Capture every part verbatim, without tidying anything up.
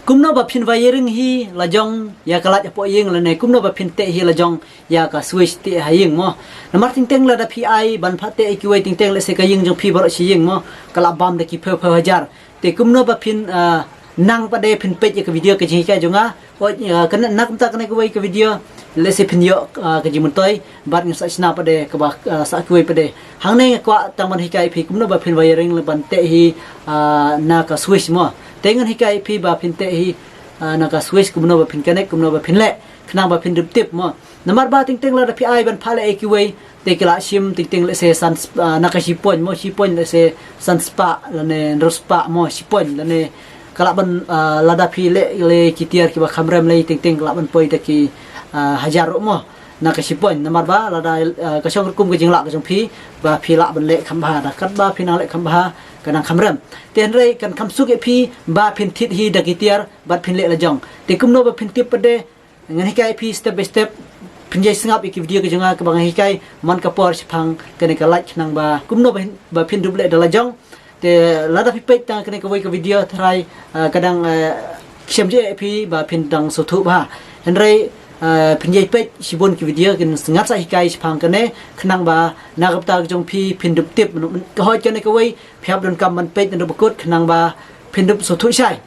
Kumno ba phin wiring hi la jong ïa ka light hapoh ïing lane kumno ba phin teh hi la jong ïa ka switch teh ha ïing mo. Namar teng teng lada phi ai ban pha teh ïa kiwei teng teng lehse ka ïing jong phi baroh shi ïing mo. Ka la bam da ki phew phew hajar. Te kumno ba phin, ah, nang pat de phin peit ïa ka video ka jinghikai jong nga. Oi, ah, kane na kumta kane kawei ka video. Lehse phin ïoh, ah, ka jingmyntoi. Bad ngan sa shna pat de kaba, ah, sa kiwei pat de. Hangne nga kwah tang ban hikai phi kumno ba phin wiring le ban teh hi, ah, na ka switch mo. Te ngan hikai phi ba phin teh hi, ah, na ka switch kumno ba phin connect kumno ba phin leh. Khnang ba phin dup tip mo. Namar ba teng teng lada phi ai ban pha leh ïa kiwei. Te ki la shim teng teng lehse san sp-, ah, na ka shi point mo, shi point lehse san spah lane hynriew spah mo, shi point lane ka la ban, ah, lada phi leh le ki tiar kiba kham rem lei teng teng ka la ban poi da ki, ah, hajar ruh mo. Na ka shi point namar ba lada, ah, ka shong rukom ka jinglah ka jong phi ba phi lah ban leh kham bha da katba phi nang leh kham bha ka nang kham rem. Te hynrei kan kham suk ïa phi ba phin thied hi da ki tiar bad phin leh la jong. Te kumno ba phin tip pat de ngan hikai phi step by step. Phin jai sngap ïa ki video ka jong nga kaba ngan hikai man ka por shaphang kane ka light khnang ba kumno ba phin, ba phin dup leh da la jong. Te lada phi peit tang kane kawei ka video tharai, ah, ka dang, ah, shem je phi ba phin dang sngewthuh bha. Hynrei, ah, phin jai peit shibun ki video kin ngan sa hikai shaphang kane khnang ba na ka bynta ka jong phi phin dup tip. Ka hoi kane kawei phi hap donkam ban peit naduh ba kut khnang ba phin dup sngewthuh shai.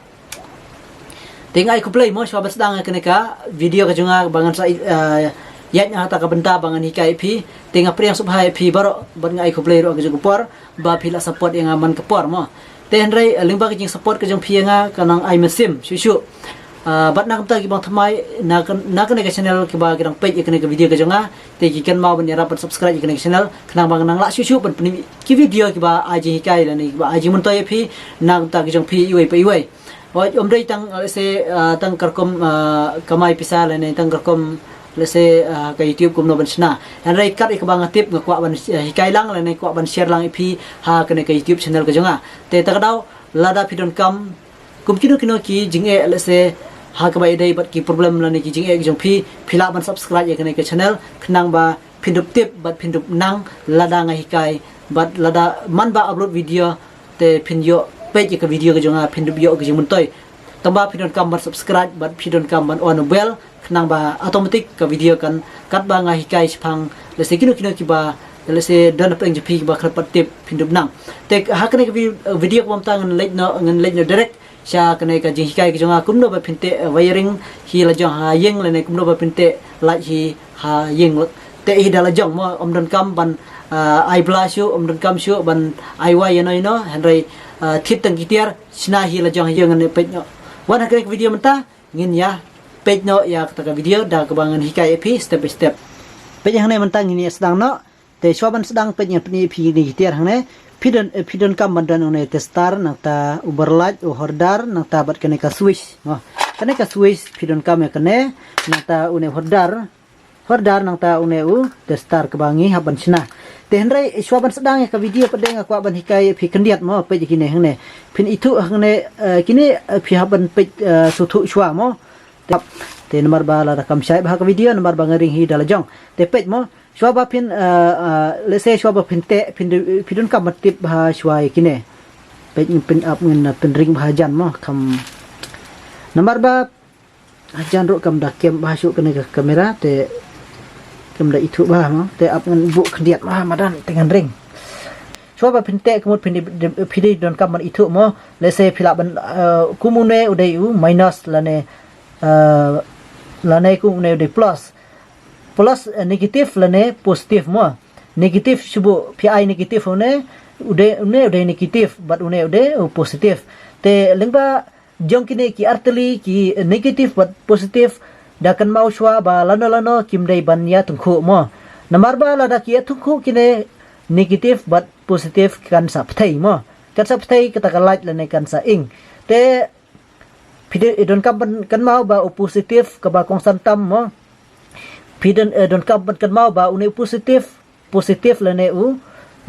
Te nga ai khublei mo shuwa ban sdang kane ka video ka jong nga ba ngan sa, ah, ïaid na kata ka bynta ba ngan hikai phi. Te nga pdiang sngewbha ïa phi baroh bad nga ai khublei ruh ka jong ka por ba phi la support ïa nga man ka por mo. Te hynrei, ah, lyngba ka jingsupport ka jong phi ïa nga ka nang ai mynsiem shuh shuh. Ah, bad na ka bynta ki bang thymmai na ka, na kane ka channel kiba ki dang peit ïa kane ka video ka jong nga. Te ki kynmaw ban ïarap ban subscribe ïa kane ka channel khnang ba ngan nang lah shuh shuh ban pyni ki video kiba ai jinghikai lane kiba ai jingmyntoi ïa phi na ka bynta ka jong phi iwei pa iwei. Hooid, ym dei tang, lehse, ah, tang ka rukom, ah, kamai pisa lane tang ka rukom lehse, ah, ka YouTube kumno ban shna. Hynrei kat ïa kaba nga tip nga kwah ban, ah, hikai lang lane kwah ban share lang ïa phi ha kane ka YouTube channel ka jong nga. Te ta ka daw lada phi donkam kum kino kino ki jingeh lehse ha kaba ïadei bad ki problem lane ki jingeh ki jong phi, phi lah ban subscribe ïa kane ka channel khnang ba phin dup tip bad phin dup nang lada nga hikai bad lada man ba upload video te phin ïoh peit ïa ka video ka jong nga phin dup ïoh ka jingmyntoi. Tang ba phi donkam ban subscribe bad phi donkam ban on bell khnang ba automatic ka video kan katba nga hikai shaphang lehse kino kino kiba lehse don hapdeng jong phi kiba khlem pat tip phin dup nang. Te ha kane ka vi-, video kaba mynta ngan leit noh, ngan leit noh direct sha kane ka jinghikai ka jong nga kumno ba phin teh, eh, wiring hi la jong ha ïing lane kumno ba phin teh light hi ha ïing. Teh hi da la jong mo, ym donkam ban, ah, ai bla shuh, ym donkam shuh ban ai wai ïano ïano, hynrei, ah, thied tang ki tiar shna hi la jong ha ïing. Ngan peit noh. Wan ha kane ka video mynta ngin ïa peit noh ïa kata ka video da kaba ngan hikai ïa phi step by step. Peit hangne mynta ngin ïa sdang noh. Te shuwa ban sdang peit ngan pyni ïa phi kine ki tiar hangne. Phi don, eh, phi donkam ban don une u tester nangta u bar light, u holder nangta bad kane ka switch. Mo. Kane ka switch phi donkam ïa kane nangta une u holder. Holder nangta une u tester kaba ngi hap ban shna. Te hynrei shuwa ban sdang ïa ka video pat de nga kwah ban hikai ïa phi khyndiat mo peit ïa kine hangne. Phin ithuh hangne, eh, kine, eh, phi hap ban peit, eh, sngewthuh shuwa mo. Te, te namar ba lada kam shai bha ka video namar ba nga ring hi da la jong. Te peit mo. Shuwa ba phin, ah, ah, lehse shuwa ba phin teh, phin du-, phi donkam ban tip bha shuwa ïa kine. Peit ngin pyn-, ap ngin, ah, pynring bha jan mo, kam. Namar ba, ah, jan ruh kam da kem bha shuh kane ka kamera, te kam da ithuh bha mo, te ap ngin buh khyndiat bha madan, te ngan ring. Shuwa ba phin teh ka mut phin di, di, phi dei donkam ban ithuh mo, lehse phi lah ban, ah, kum une u dei u minus lane, ah, lane kum une u dei plus. Plus, eh, negative lane positive mo. Negative shu buh phi ai negative une, u dei, une u dei negative, bad une u dei, u positive. Te lyngba jong kine ki artylli ki, eh, negative bad positive, da kynmaw shuwa ba lano lano kim dei ban ïa tyngkhuh mo. Namar ba lada ki ïa tyngkhuh kine negative bad positive kan sa pyrthei mo. Kan sa pyrthei kata ka light lane kan sa ing. Te phi dei, eh, donkam ban kynmaw ba u positive kaba kongsan tam mo. Phi don, eh, donkam ban kynmaw ba une u positive, positive lane u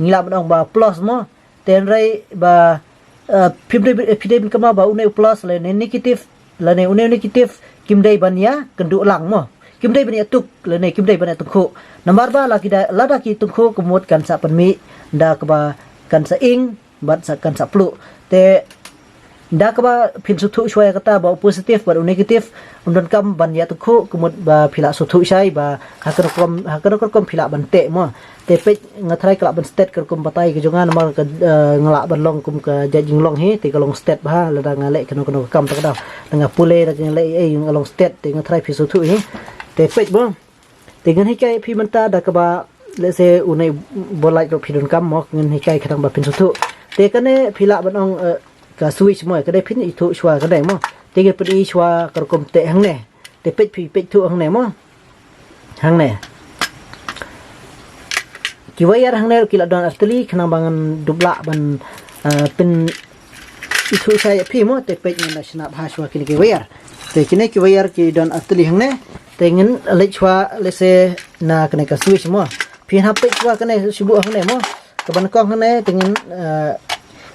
ngi lah ban ong ba plus mo. Te hynrei ba, eh, phi dei, eh, phi dei ban kynmaw ba une u plus lane negative lane une u negative kim dei ban ïa kynduh lang mo. Kim dei ban ïa tuk lane kim dei ban ïa tyngkhuh. Namar ba la ki da, lada ki tyngkhuh ka mut kan sa pynmih da kaba kan sa ing bad sa kan sa pluh. Te Da kaba phin sngewthuh shuwa ïa kata ba u positive bad u negative, ym donkam ban ïa tyngkhuh, ka mut ba phi lah sngewthuh shai ba ha kano ka rukom, ha kano ka rukom phi lah ban teh mo. Te peit nga tharai ka lah ban stet ka rukom batai ka jong nga namar ka, eh, nga lah ban long kum ka jait jinglong hi, te ka long stet bha lada nga leh kano kano ka kam ta ka daw. Da nga pule da nga leh ei ei nga long stet, te nga tharai phi sngewthuh hi. Te peit mo. Te ngan hikai phi mynta da kaba, let's say, une bor light ruh phi donkam mo, ngan hikai khnang ba phin sngewthuh. Te kane phi lah ban ong, eh, ka switch mo, kane phin ithuh shuwa kane mo. Te ngan pyni shuwa ka rukom teh hangne. Te peit phi peit thuh hangne mo. Hangne. Ki wire hangne ruh ki la don artylli khnang ba ngan dup lah ban, eh, pyn ithuh shai ïa phi mo, te peit ngan da shna bha shuwa kine ki wire. Te kine ki wire ki don artylli hangne, te ngan leit shuwa, let's say, na kane ka switch mo. Phin hap peit shuwa kane shu buh hangne mo. Kaba nyngkong hangne te ngan, eh,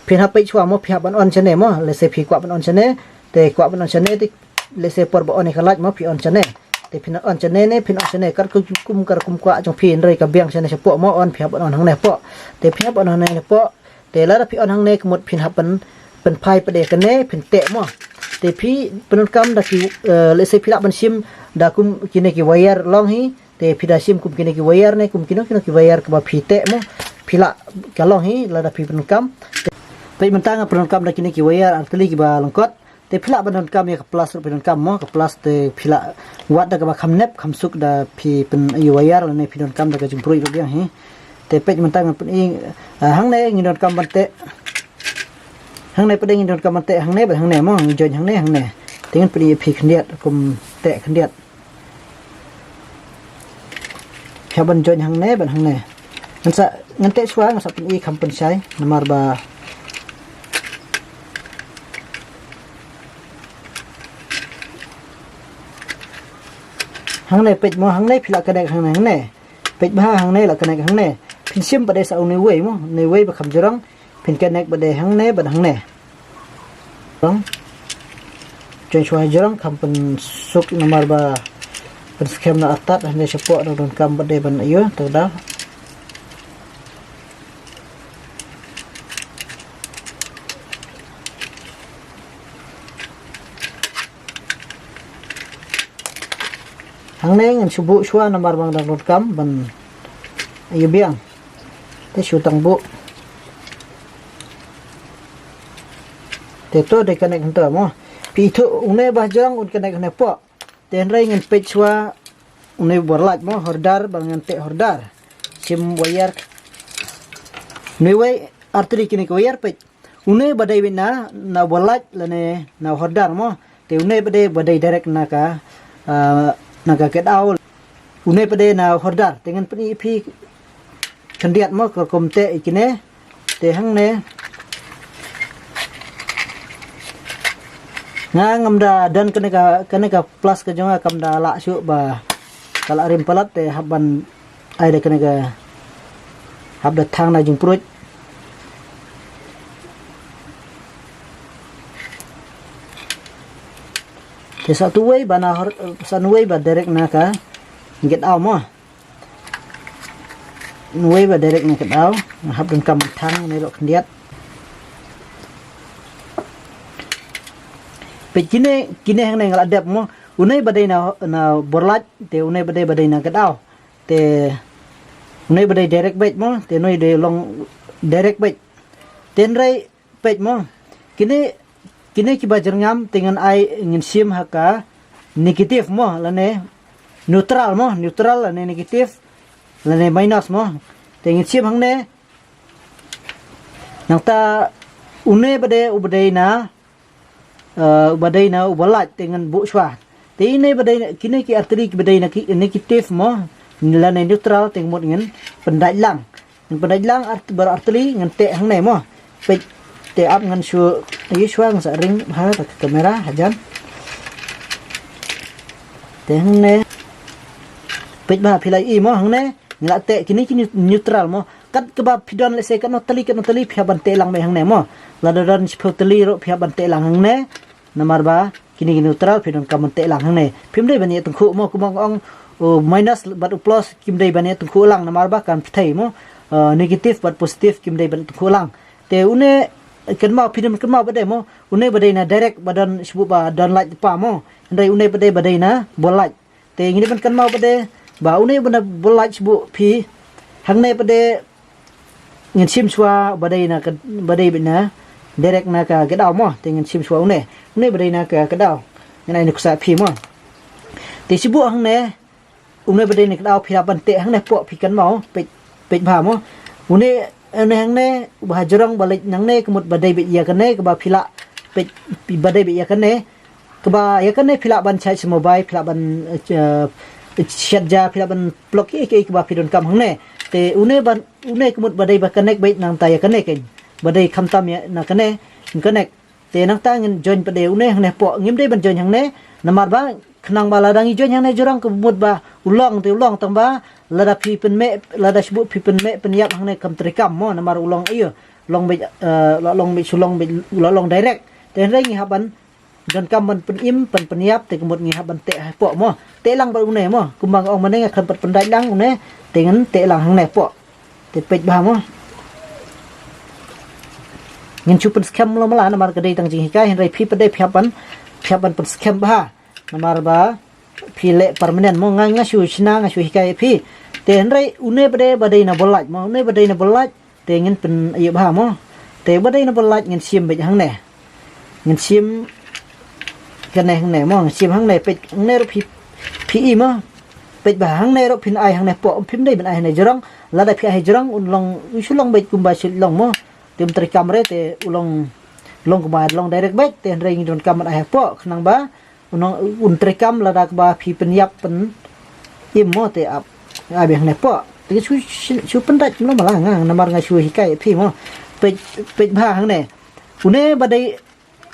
phin hap peit shuwa mo, phi hap ban on shane mo. Let's say phi kwah ban on shane, te kwah ban on shane, te let's say por ba on ïa ka light mo phi on shane. Te phin on shane ne, phin on shane, kat kum, kum, kat kum kwah jong phi, hynrei ka biang shane shapoh mo, on phi hap ban on hangne hapoh. Te phi hap ban on hangne hapoh. Te lada phi on hangne ka mut phin hap pyn, pynphai pat ïa kane, phin teh mo. Te phi pyndonkam da ki, eh, let's say phi lah ban shim da kum kine ki wire long hi. Te phi da shim kum kine ki wire ne, kum kino kino ki wire kaba phi teh mo. Phi lah ka long hi lada phi pyndonkam. Te peit mynta nga pyndonkam da kine ki wire artylli kiba lyngkot. Te phi lah ban donkam ïa ka plus ruh phi donkam mo, ka plus te phi lah wad da kaba kham nep kham suk da phi pyn ïa wire lane phi donkam da ka jingpruid ruh biang hi. Te peit mynta ngan pyni, ah, hangne ngi donkam ban teh. Hangne peit ngi donkam ban teh hangne bad hangne mo, ngi join hangne hangne. Te ngan pyni ïa phi khyndiat kum teh khyndiat. Phi hap ban join hangne bad hangne. Ngan sa, ngan teh shuwa, ngan sa pyni kham pynshai namar ba hangne peit mo, hangne phi lah connect hangne hangne. Peit bha hangne lah connect hangne. Phin shim pat de sa une uwei mo, une uwei ba kham jrong. Phin connect pat de hangne bad hangne. Jrong. Join shuwa jrong kham pynsuk namar ba pynskhem na artat hangne shapoh da donkam pat de ban ïoh ta da. Hangne ngan shu buh shuwa namar ba nga dang donkam ban ïa biang. Te shu tang buh. Te to dei connect hangto mo. Phi ithuh une ba jrong un connect hangne hapoh. Te hynrei ngan peit shuwa une bor light mo, hordar, ba ngan teh hordar. Shim wire. Une wei artylli kine ki wire peit. Une ba dei na, na bor light lane na hordar mo. Te une ba dei, ba dei direct na ka, ah, na ka kedaw. Une ba dei na hordar. Te ngan pyni ïa phi khyndiat mo ka rukom teh ïa kine. Te hangne. Nga ngam da don kane ka, kane ka plus ka jong nga kam da lah shuh ba ka la rim palat te hap ban ai da kane ka hap da thang na jingpruid. Te sa tu wei ba na hor, sa nu wei ba direct na ka kedaw mo. Nu wei ba direct na kedaw, nga hap donkam thang ne lok khyndiat. Peit kine, kine hangne nga la dep mo. Une ba dei na, na bor light, te une ba dei ba dei na kedaw. Te une ba dei direct beit mo, te une dei long direct beit. Te hynrei peit mo. Kine, kine kiba jyrngam te ngan ai ngan shim ha ka negative mo, lane neutral mo, neutral lane negative, lane minus mo. Te ngan shim hangne. Nangta une ba dei, u ba dei na, eh, u ba dei na u bor light te ngan buh shuwa. Te ine ba dei, kine ki artylli kiba dei na ki negative mo, lane neutral te ngan mut ngan pyndait lang. Ngan pyndait lang art, baroh artylli ngan teh hangne mo. Peit te ap ngan shu, ïa shuwa ngan sa ring ha ka kamera hajan. Te hangne. Peit ba phi la i mo hangne. Ngi la teh kine ki neu-, neutral mo. Kat kaba phi don lehse katno tylli katno tylli phi hap ban teh lang beit hangne mo. Lada don shiphew tylli ruh phi hap ban teh lang hangne. Namar ba kine ki neutral phi donkam ban teh lang hangne. Phim dei ban ïa tyngkhuh mo, kumba nga ong, u minus bad u plus kim dei ban ïa tyngkhuh lang namar ba kan pyrthei mo. Eh, negative bad positive kim dei ban ïa tyngkhuh lang. Te une Kynmaw, phi dei ban kynmaw pat de mo. Une ba dei na direct ba don shuh ba don light pa mo. Hynrei une pat de ba dei na bol light. Te ngin dei ban kynmaw pat de ba une ba na bol light shuh phi. Hangne pat de ngin shim shuwa ba dei na ka, ba dei na direct na ka kdaw mo. Te ngin shim shuwa une. Une ba dei na ka kdaw. Ngin ai nuksa phi mo. Te shuh hangne, une ba dei na kdaw phi hap ban teh hangne hapoh, phi kynmaw, peit, peit bha mo. Une, une hangne, ba ha jrong ba leit nangne, ka mut ba dei beit ïa kane, kaba phi lah, peit, ba dei beit ïa kane, kaba ïa kane phi lah ban charge mobile, phi lah ban, eh, shet ja, phi lah ban plug ïa, ïa, ïa kaba phi donkam hangne. Te une ban, une ka mut ba dei ba connect beit nangta ïa kane kein. Ba dei khamtam ïa na kane, connect. Te nangta ngin join pat de une hangne hapoh, ngim dei ban join hangne, namar ba khnang ba lada ngi join hangne jrong ka mut ba u long te u long, tang ba lada phi pynmih, lada shuh phi pynmih pynïap hangne kam treikam mo, namar u long ïa, long beit, eh, la long beit shu long beit, la long direct. Te hynrei ngi hap ban donkam ban pynim, pyn, pynïap, te ka mut ngi hap ban teh hapoh mo. Teh lang bad une mo, kumba nga ong mynne nga khlem pat pyndait lang une, te ngin teh lang hangne hapoh. Te peit bha mo. Ngin shu pynskhem mala mala namar ka dei tang jinghikai, hynrei phi pat de phi hap ban, phi hap ban pynskhem bha. Namar ba phi leh permanent mo, nga, nga shu shna, nga shu hikai phi. Te hynrei une pat de ba dei na bol light mo, une ba dei na bol light. Te ngin pyn, ïa bha mo. Te ba dei na bol light ngin shim beit hangne. Ngin shim kane hangne mo, ngin shim hangne, peit hangne ruh phi, phi i mo. Peit bha hangne ruh phin ai hangne hapoh, phim dei ban ai hangne jrong. Lada phi ai jrong un long, u shu long beit kumba shu long mo. Te um treikam re, te u long, long kumba long direct beit, te hynrei ngi donkam ban ai hapoh, khnang ba un, un treikam lada kaba phi pynïap pynim mo, te ap, ai beit hangne hapoh. Te shu, shu, shu pyndait mala mala nga, namar nga shu hikai phi mo. Peit, peit bha hangne. Une ba dei,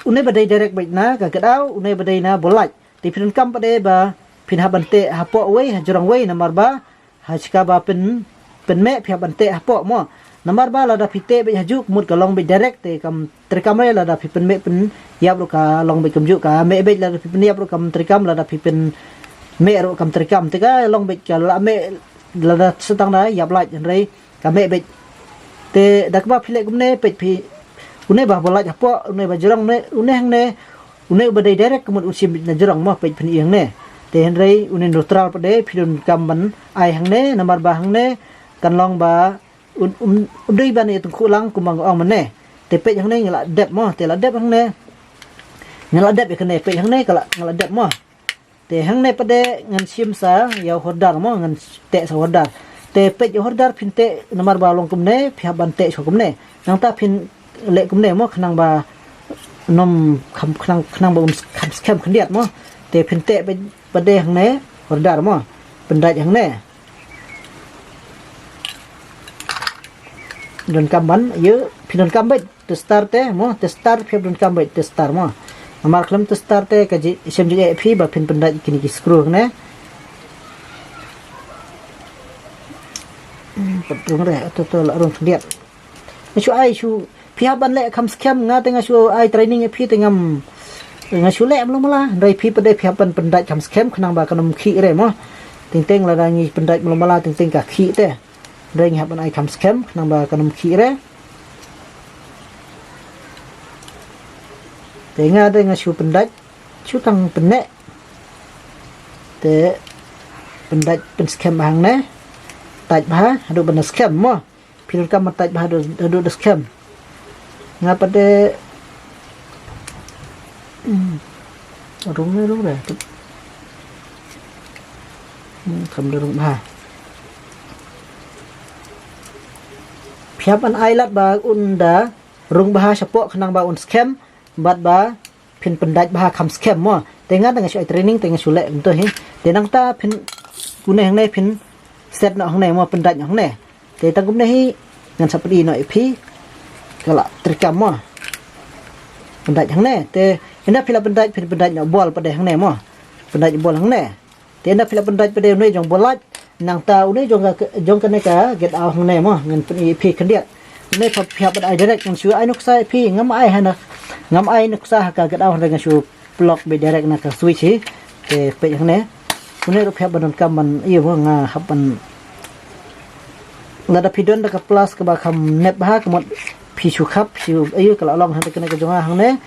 une ba dei direct beit na ka kdaw, une ba dei na bol light. Te phi donkam pat de ba phin hap ban teh hapoh wei, ha jrong wei, namar ba ha shika ba pyn, pynmih phi hap ban teh hapoh mo. Namar ba lada phi teh beit hajuh ka mut ka long beit direct, te kam treikam re, lada phi pynmih pynïap ruh ka long beit kumjuh, ka mih beit, lada phi pynïap ruh kam treikam, lada phi pynmih ruh kam treikam, te ka long beit ka la mih, lada shah tang da ïap light, hynrei ka mih beit. Te da kaba phi leh kumne, peit phi, une ba bol light hapoh, une ba jrong, une, une hangne, une ba dei direct ka mut u shim na jrong mo, peit phin i hangne. Te hynrei une neutral pat de phi donkam ban ai hangne, namar ba hangne kan long ba un, un, un dei ban ïa tyngkhuh lang kumba nga ong mynne. Te peit hangne nga la dep mo, te la dep hangne. Nga la dep ïa kane, peit hangne ka la, nga la dep mo. Te hangne pat de ngan shim sa ïa u holder mo, ngan teh sa u holder. Te peit ïa u holder phin teh namar ba long kumne, phi hap ban teh shuh kumne. Nangta phin leh kumne mo, khnang ba ym kham, khnang, khnang ba un kham skhem khyndiat mo. Te phin teh pat, pat de hangne holder mo. Pyndait hangne. Donkam ban ïa, phi donkam beit tester te mo, tester, phi donkam beit tester mo. Namar khlem tester te ka jing, shem jingeh phi ba phin pyndait kine ki screw hangne. Hmm, pat rung re, to, to, la rung khyndiat. Nga shu ai shu, phi hap ban leh kham skhem, nga te nga shu ai training ïa phi te ngam, nga shu leh mala mala, hynrei phi pat de phi hap ban pyndait kham skhem khnang ba kan ym khih re mo. Teng teng lada ngi pyndait mala mala teng teng ka khih te. Hynrei ngi hap ban ai kham skhem khnang ba kan ym khih re. Te nga de nga shu pyndait, shu tang pynneh. Te pyndait pynskhem bha hangne. Tait bha haduh ban da skhem mo. Phi donkam ban tait bha haduh, haduh da skhem. Nga pat de, hmm, rung re, rung re. Hmm, kham da rung bha. Phi hap ban ai lad ba un da rung bha shapoh khnang ba un skhem bad ba phin pyndait bha kham skhem mo. Te nga te nga shu ai training te nga shu leh kumto hi. Te nangta phin, une hangne phin set noh hangne mo, pyndait noh hangne. Te tang kumne hi ngan sa pyni noh ïa phi. Ka la treikam mo. Pyndait hangne. Te ynda phi la pyndait, phin pyndait noh bol pat de hangne mo. Pyndait bol hangne. Te ynda phi la pyndait pat de une jong bol light. Nangta une jong ka, jong kane ka get out hangne mo. Ngan pyni ïa phi khyndiat. Une phi hap ban ai direct, ngan shu ai nuksa ïa phi, ngam ai hana. Ngam ai nuksa ha ka get out hangne, ngan shu plug beit direct na ka switch hi. Te peit hangne. Une ruh phi hap ban donkam ban, ïa mo, nga hap ban. Lada phi don da ka plus kaba kham nep bha, ka mut Phi shu khap, phi shu, ayu, ka la long hangne, kane ka jong nga hangne.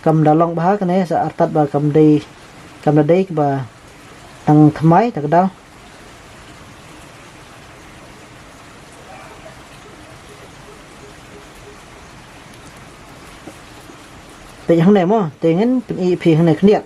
Kam da long bha kane, sa artat ba kam dei, kam da dei ba tang thymmai ta ka daw. Peit hangne mo, te ngan pyni phi hangne khyndiat.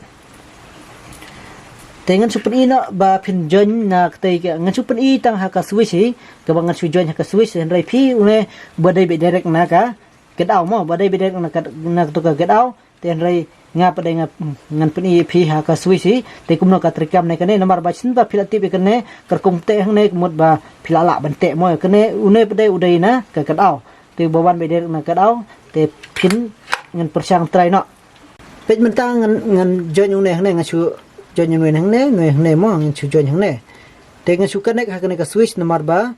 Te ngan shu pyni noh ba phin join na katei ka, ngan shu pyni tang ha ka switch hi, kaba ngan shu join ha ka switch, hynrei phi une ba dei beit direct na ka kadaw mo, ba dei beit direct na ka, na kato ka kadaw. Te hynrei nga pat de nga, ngan pyni phi ha ka switch hi. Te kumno ka treikam ne kane, namar ba shen ba phi la tip ïa kane, ka rukom teh hangne ka mut ba phi lah lah ban teh mo, kane une pat de u dei na ka kadaw. Te ba wan beit direct na kadaw, te phin, ngan pyrshang try noh. Peit mynta ngan, ngan join une hangne, ngan shu join une hangne, une hangne mo, ngan shu join hangne. Te ngan shu connect ha kane ka switch namar ba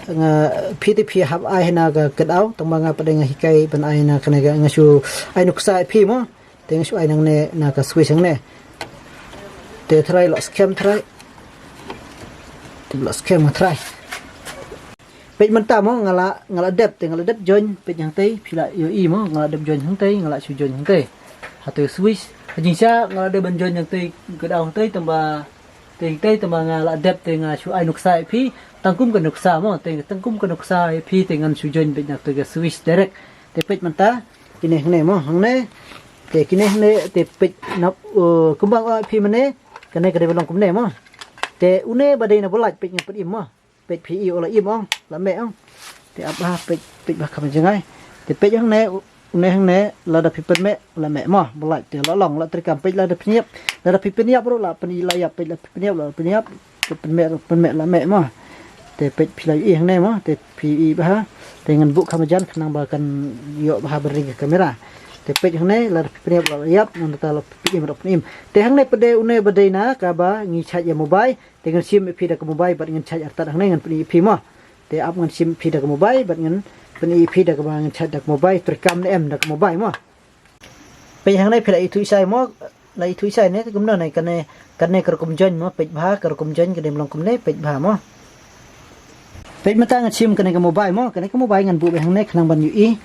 nga, phi te phi hap ai na ka kadaw, tang ba nga pat de nga hikai ban ai na kane ka, ngan shu ai nuksa ïa phi mo. Te ngan shu ai nangne na ka switch hangne. Te try lah skhem try. Te lah skhem try. Peit mynta mo nga la, nga la dep, te nga la dep join, peit hangtei, phi la ïohi mo, nga la dep join hangtei, nga la shu join hangtei. Hato switch, ha jingshisha nga la dep ban join hangtei, kadaw hangtei, tang ba, te hangtei, tang ba nga la dep, te nga shu ai nuksa ïa phi, tang kum ka nuksa mo, te tang kum ka nuksa ïa phi, te ngan shu join beit na kato ka switch direct. Te peit mynta, kine hangne mo, hangne, te kine hangne, te peit nap, uh, kumba nga ong ïa phi mynne, kane ka dei ba long kumne mo. Te une ba dei na bulait peit ngan pynim mo. Peit phi i u la im ong, la meh ong. Te ap bha peit, peit bha kham jngai. Te peit hangne, une hangne, lada phi pynmeh, la meh mo, bulait te la long, la treikam peit lada phi pynïap. Lada phi pynïap ruh la pyn-, la ïap, peit la phi pynïap, la pynïap. Te pynmeh ruh, pynmeh la meh mo. Te peit phi la i hangne mo, te phi i bha. Te ngan buh kham jan khnang ba kan ïoh bha ban ring ka kamera. Te peit hangne, lada phi pynïap la ïap, nangta la phi im ruh pyn-im. Te hangne pat de une ba dei na kaba ngi charge ïa mobile. Te ngan shim ïa phi da ka mobile bad ngan charge artat hangne ngan pyni ïa phi mo. Te ap ngan shim ïa phi da ka mobile bad ngan pyni ïa phi da kaba ngan charge da ka mobile, treikam ne em da ka mobile mo. Peit hangne phi la ithuh shai mo, la ithuh shai ne, te kumno ne kane, kane ka rukom join mo, peit bha ka rukom join ka dei long kumne, peit bha mo. Peit mynta ngan shim kane ka mobile mo, kane ka mobile ngan buh beit hangne khnang ban ïohi.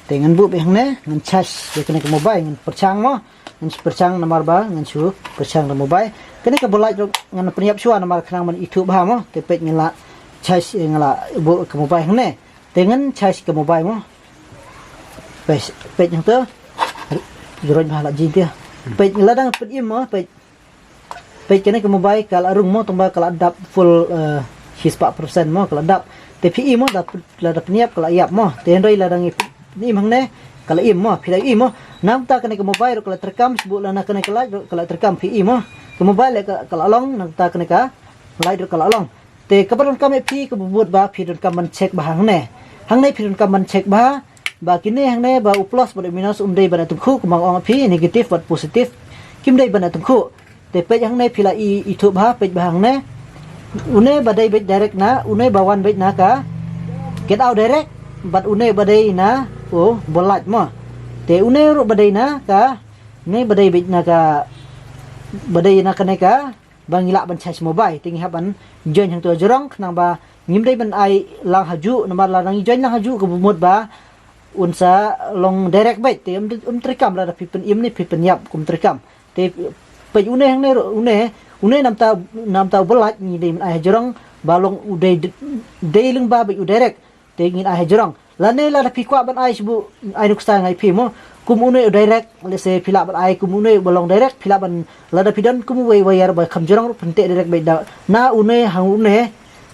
Te ngan buh beit hangne, ngan charge ïa kane ka mobile, ngan pyrshang mo. Ngan shu pyrshang namar ba ngan shu pyrshang da mobile. Kane ka bulait ruh ngan pynïap shuwa namar khnang ban ithuh bha mo. Te peit ngan la charge, eh, ngan la buh ka mobile hangne. Te ngan charge ka mobile mo. Peit, peit hangto. Jrong bha la jin te. Peit lada pynim mo, peit. Peit kane ka mobile ka la rung mo, tang ba ka la dap full, eh, shispah percent mo, ka la dap. Te phi i mo, lada, lada pynïap ka la ïap mo. Te hynrei lada ngi pynim hangne, ka la im mo, phi la i mo. Nangta kane ka mobile ruh ka la treikam, shu buh la na kane ka light ruh ka la treikam, phi i mo. Ka mobile ka, ka la long, nangta kane ka light ruh ka la long. Te kaba donkam ïa phi kaba bud ba phi donkam ban check bha hangne. Hangne phi donkam ban check bha ba kine hangne ba u plus bad u minus um dei ban tyngkhuh, kumba nga ong ïa phi negative bad positive kim dei ban tyngkhuh. Te peit hangne phi la i, ithuh bha, peit bha hangne. Une ba dei beit direct na, une ba wan beit na ka kadaw direct, bad une ba dei na u bulait mo. Te une ruh ba dei na ka, une ba dei beit na ka, ba dei na kane ka ba ngi lah ban charge mobile, te ngi hap ban join hangto jrong khnang ba ngim dei ban ai lang hajuh, namar lada ngi join lang hajuh kaba mut ba un sa long direct beit, te um, um treikam lada phi pynim ne phi pynïap kum treikam. Te peit une hangne ruh, une, une namta, namta u bulait ngi dei ban ai hajrong ba long u dei, dei lyngba beit u direct. Te ngin ai hajrong. Lane lada phi kwah ban ai shu buh ai nuksa nga ïa phi mo. Kum une u direct, lehse phi lah ban ai kum une ba long direct, phi lah ban lada phi don kum uwei wire ba kham jrong ruh phin teh direct beit da. Na une hang une,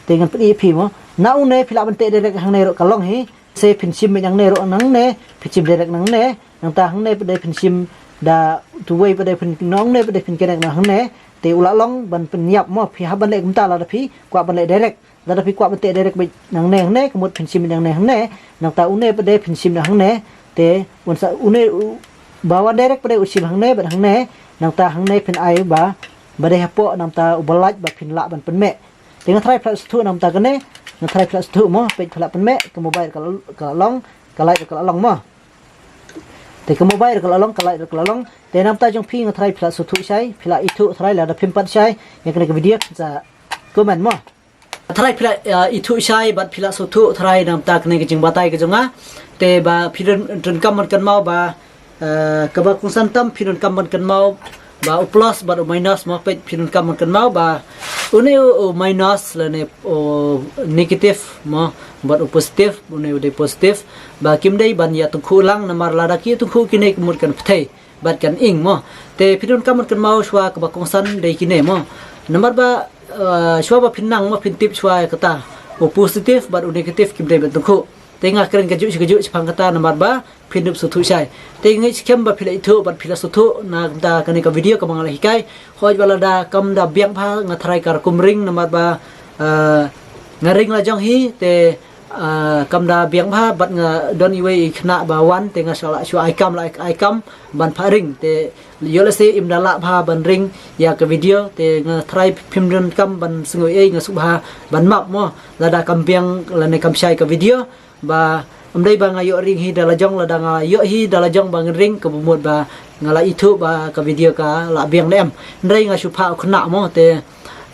te ngan pyni ïa phi mo. Na une phi lah ban teh direct hangne ruh ka long hi. Se phin shim beit nangne ruh nangne, phin shim direct nangne. Nangta hangne pat de phin shim da tuwei pat de phin nangne pat de phin connect na hangne. Te u la long ban pynïap mo, phi hap ban leh kumta lada phi kwah ban leh direct. Lada phi kwah ban teh direct beit nangne hangne, ka mut phin shim nangne hangne. Nangta une pat de phin shim na hangne. Te un sa une u, ba wan direct pat de u shim hangne bad hangne. Nangta hangne phin ai ba, ba dei hapoh nangta u bulait ba phin lah ban pynmeh. Te nga tharai phi lah sngewthuh nangta kane, nga tharai phi lah sngewthuh mo, peit phi lah pynmeh, ka mobile ka la, ka la long, ka light ka la long mo. Te ka mobile ka la long, ka light ka la long. Te nangta jong phi nga tharai phi lah sngewthuh shai, phi lah ithuh tharai lada phim pat shai ïa kane ka video phin sa comment mo. Tharai phi la, eh, ithuh shai bad phi la sngewthuh tharai namar kane ka jingbatai ka jong nga. Te ba phi don, donkam ban kynmaw ba, eh, kaba kongsan tam phi donkam ban kynmaw ba u plus bad u minus mo, peit phi donkam ban kynmaw ba une u, u minus lane u negative mo, bad u positive, une u dei positive, ba kim dei ban ïa tyngkhuh lang namar lada ki tyngkhuh kine ka mut kan pyrthei bad kan ing mo. Te phi donkam ban kynmaw shuwa kaba kongsan dei kine mo. Namar ba, eh, shuwa ba phin nang mo phin tip shuwa kata u positive bad u negative kim dei ban tyngkhuh. Te nga kren kajuh shi kajuh shaphang kata namar ba phin dup sngewthuh shai. Te nga ngeit skhem ba phi la ithuh bad phi la sngewthuh na kumta kane ka video kaba nga la hikai. Hooid ba lada kam da biang bha nga tharai ka rukom ring namar ba, eh, nga ring la jong hi te, ah, kam da biang bha bad nga don iwei i khynnah ba wan te nga shu la shu ai kam la ai kam ban phah ring te ïoh lehse im da lah bha ban ring ïa ka video te nga tharai phim donkam ban sngew ei, nga sngewbha ban map mo lada kam biang lane kam shai ka video. Ba ym dei ba nga ïoh ring hi da la jong, lada nga ïoh hi da la jong ba ngan ring kaba mut ba nga la ithuh ba ka video ka la biang ne em. Hynrei nga shu phah u khynnah mo te,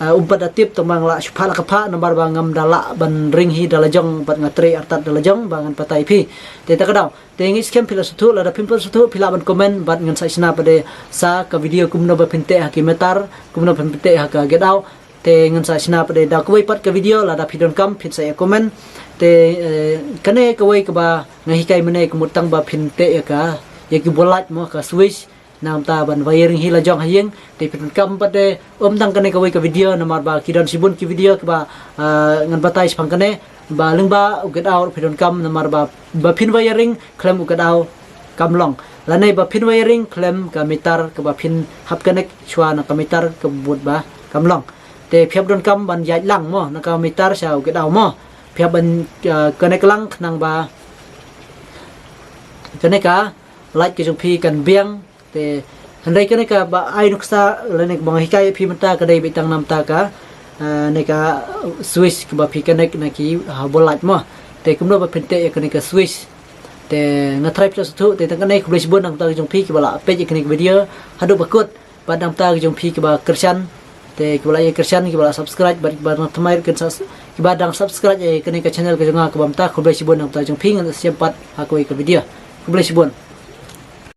ah, um pat da tip tang ba nga la shu phah la ka phah namar ba ngam da lah ban ring hi da la jong bad nga trei artat da la jong ba ngan batai phi. Te ta ka daw te ngeit skhem phi la sngewthuh, lada phim pat sngewthuh phi lah ban comment bad ngan sa shna pat de sa ka video kumno ba phin teh ha ki meter, kumno ba phin teh ha ka get out. Te ngan sa shna pat de da kawei pat ka video, lada phi donkam phin sa ïa comment. Te, eh, kane kawei kaba nga hikai mynne ka mut tang ba phin teh ïa ka, ïa ki bulb mo, ka switch namar ban wiring hi la jong ha ïing. Te phi donkam pat de ym tang kane kawei ka video namar ba ki don shibun ki video kaba, ah, ngan batai shaphang kane. Ba lyngba u get out phi donkam namar ba, ba phin wiring khlem u get out kam long. Lane ba phin wiring khlem ka meter kaba phin hap connect shuwa na ka meter ka mut ba kam long. Te phi hap donkam ban ïaid lang mo na ka meter sha u get out mo. Phi hap ban, ah, connect lang khnang ba kane ka light ka jong phi kan biang. Te hynrei kane kaba ai nuksa lane kaba nga hikai phi mynta ka dei beit tang namar ka, ah, ne ka switch kaba phi connect na ki, ah, bulb mo. Te kumno ba phin teh ïa kane ka switch. Te nga tharai phi la sngewthuh, te tang kane khublei shibun na ka bynta ka jong phi kiba la peit ïa kane ka video haduh ba kut, bad na ka bynta ka jong phi kiba kyrshan, te kiba la ïa kyrshan, kiba la subscribe, bad kiba nang thymmai ruh kin sa, kiba dang subscribe ïa kane ka channel ka jong nga kaba mynta, khublei shibun na ka bynta ka jong phi. Ngan sa ïashem pat ha kawei ka video. Khublei shibun.